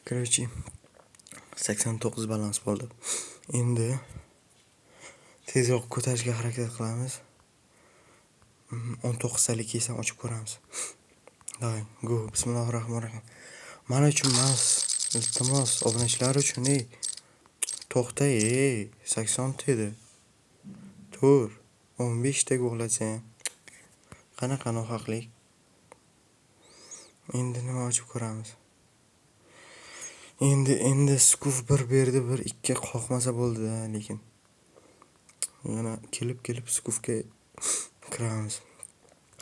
Короче, 89 balans bo'ldi. Endi tezroq ko'tarishga harakat qilamiz. 19 talik keysdan ochib ko'ramiz. Давай, go. Bismillahirrohmanirrohim. Mana uchun emas, iltimos, obunachilar uchun ey. To'xta ey, 80 ta edi. Tur, 15 taga uxlatsa ham. Qanaqa nohaqlik. Endi nima ochib ko'ramiz? Endi skuf bir berdi, bir ikki qoqmasa bo'ldi-da, lekin. Yana kelib skufga kiramiz.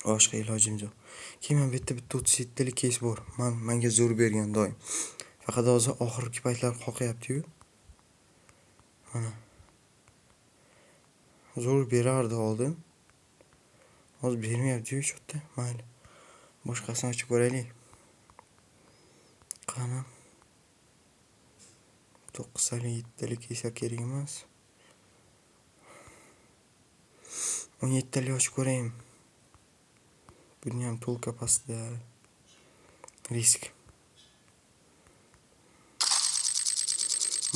Boshqa ilojimiz yo'q. Keyin mana bu yerda bitta 37 talik keys bor. Menga zo'r bergan doim. Faqat hozir oxirgi paytlar qoqyapti-yu. Mana. Zo'r berardi oldin. Hozir bermayapti-yu shu yerda. Mayli. Boshqasini ochib ko'raylik. Qani. 9 talik, 7 talik keyslar kerak emas. 17 talik ochib ko'raymi? Buni ham to'lka pastda. Risk.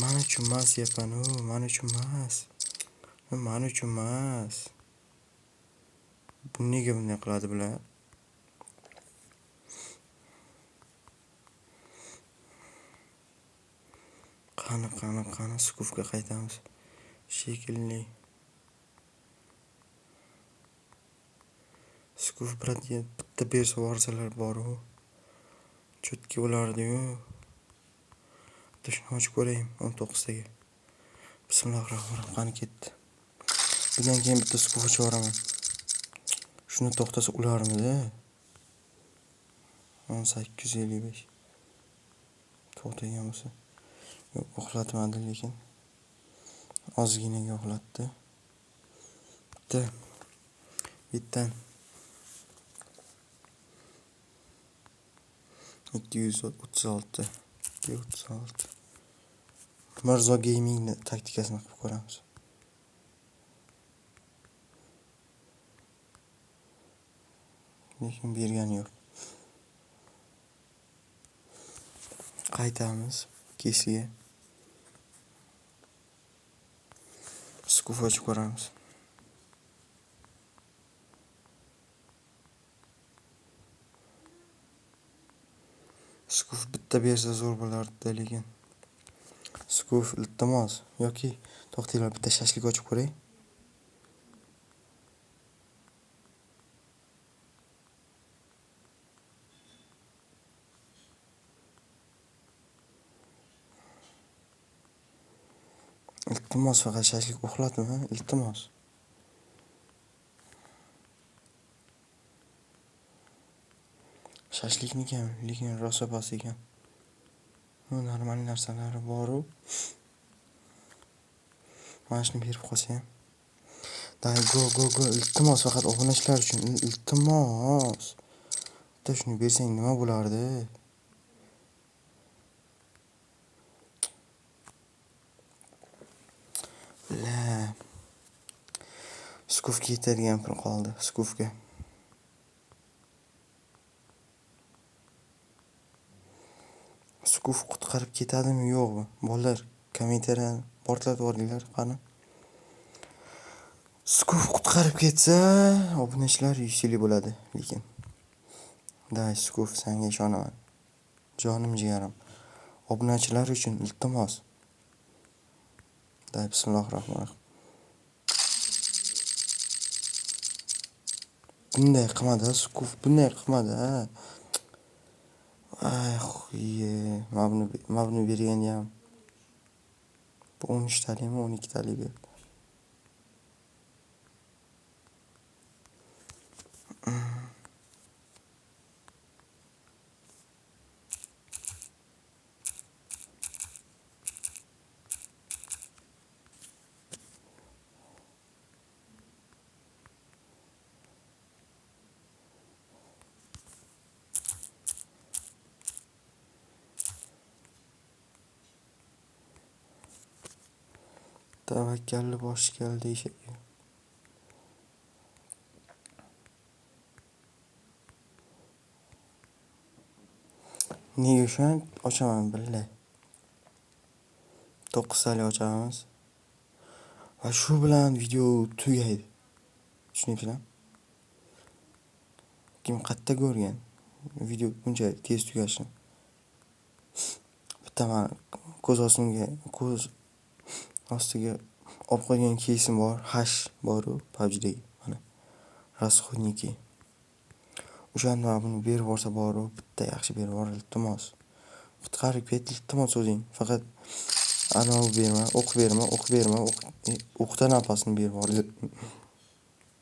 Mana uchun emas yapan-u, mana uchun emas. Mana uchun emas. Bu nega bunday qiladi bular? Qani skufga qaytamiz. Shekilli. Skuf brat bitta bersa borsalar bor-u. Cho'tki bo'lardi-yu. Bitta shuni ochib ko'rayim 19 taga. Bismillahirrohmanirrohim. Qani ketdi. Bundan keyin bitta skuf ochib yuboraman. Shuni to'xtasa ularmiz-a? 1855. To'xtagan bo'lsa. Yo'q, uxlatmadi lekin. Ozginaga uxlatdi. Bitta. Bittan. 236. 236. Mirzo Gamingni taktikasini qilib ko'ramiz. Lekin bergani yo'q. Qaytamiz kesiga. Skuf ochib ko'ramiz. Skuf bitta bersa zo'r bo'lardi lekin. Skuf iltimos yoki to'xtanglar bitta shashlik ochib ko'ray. Iltimos faqat shashlik uxlatma, iltimos. Shashlikniki ham, lekin rosa past ekan. Bu normal narsalari bor-u. Mana shuni berib qolsa ham. Day, go, go, go. Iltimos faqat obunachilar uchun, iltimos. Bitta shuni bersang nima bo'lardi? La. Skufga yetadigan pul qoldi, skufga. Skuf qutqarib ketadimi yo'qmi? Bolalar, kommentariyani portlatib yuboringlar, qani. Skuf qutqarib ketsa, obunachilar 100 bo'ladi, lekin. Day, Skuf, senga ishonaman. Jonim jigarim. Obunachilar uchun iltimos. Day, bismillahirrohmanirrohim. Bunday qilmadi, Skuf, bunday qilmadi. Ay, xuye, mana buni berganda ham bu 13 talikmi, 12 talik berdi. Tavakkalli boshga deyishadi. Nega o'shani ochaman billa. 9 talik ochamiz. Va shu bilan video tugaydi. Tushunyapsizlarmi? Kim qayerda ko'rgan video bunchalik tez tugashini? Bitta mana ko'z ostimga, ko'z ostiga olib qo'ygan keysim bor, hash bor-u PUBG'dagi mana. Расходники. O'shanda buni berib yuborsa bor-u, bitta yaxshi berib yubor, iltimos. Qutqarib ket, iltimos o'zing. Faqat anavi berma, o'q berma, o'q berma, o'qdan apasini berib yubordi.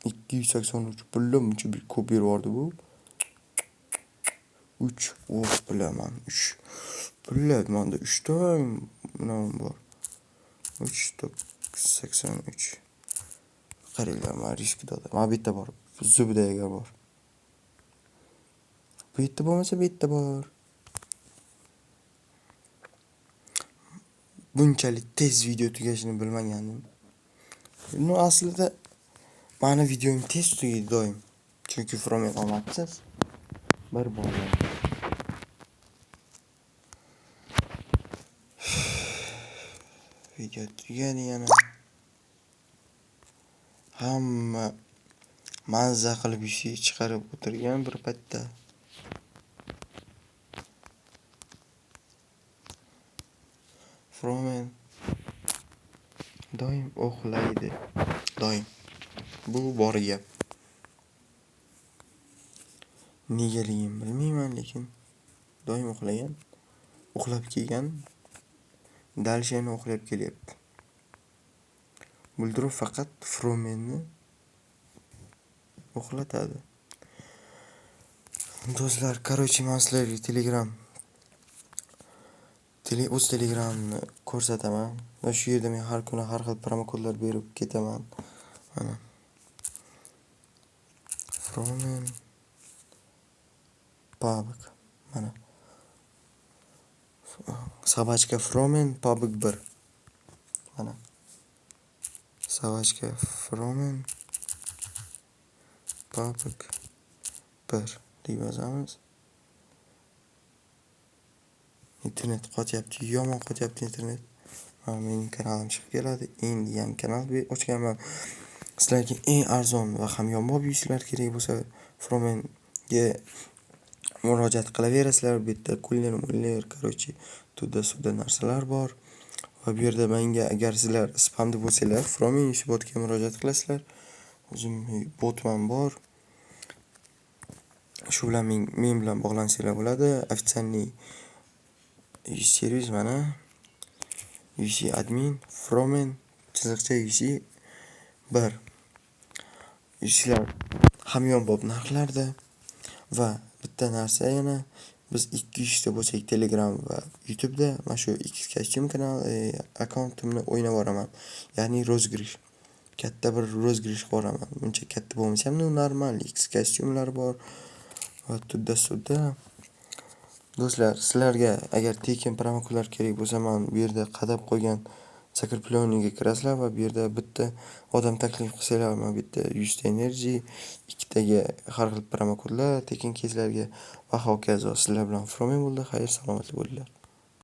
283 pulli muncha ko'p berib yubordi bu. 3, o'q bilaman, 3. Pulli menda 3 ta nima bor. 3.83. Qaranglar, mana risk doda. Mana bu yerda bor. Zubida agar bor. Bu yerda bo'lmasa, bu yerda bor. Bunchalik tez video tugashini bilmagandim. Ну, aslida mani videom tez tugaydi doim. Chunki Fromen omadsiz. Bir bor. Video tugadi yana. Hamma mazza qilib yuzi chiqarib o'tirgan bir paytda. Fromen doim uxlaydi. Doim. Bu bor gap. Negaligini bilmayman, lekin doim uxlagan. Uxlab kelgan. Дальше yana uxlab kelyapti. Buldurib faqat Fromenni uxlatadi. Do'stlar, короче, men sizlarga Telegram o'z Telegramni ko'rsataman. Va shu yerda men har kuni har xil promokodlar berib ketaman. Mana. Fromen PUBG. Mana. Собачка Fromen PUBG 1. Mana. Собачка Fromen PUBG 1 deb yozamiz. Internet qotyapti, yomon qotyapti internet. Mana mening kanalim chiqib keladi. Endi yangi kanal ochganman. Sizlarga eng arzon va hamyonbop UC'lar kerak bo'lsa, Fromenga murojaat qilaverasizlar. Bu yerda kuller, muller, короче, туда-сюда narsalar bor. Va bu yerda menga agar sizlar spamda bo'lsanglar, Fromen UC botga murojaat qilasizlar. O'zimning botim ham bor. Shu bilan men bilan bog'lansanglar bo'ladi. Официальный servis mana UC admin Fromen chiziqcha UC 1. UC'lar hamyonbop narxlarda. Va bitta narsa yana, biz 200 ta bo'lsak Telegram va YouTube'da mana shu X kostyum kanal akkauntimni o'ynab boraman. Ya'ni rozgrish. Katta bir rozgrish qilib boraman. Buncha katta bo'lmasa ham, normal X kostyumlar bor va туда-сюда. Do'stlar, sizlarga agar tekin promokodlar kerak bo'lsa, men bu yerda qadab qo'ygan закреплённыйga kirasizlar va bu yerda bitta odam taklif qilsanglar, mana bu yerda 100 ta energy, ikkitaga har xil promokodlar tekin keyslarga va hokazo. Sizlar bilan Fromen bo'ldi. Xayr, salomat bo'linglar.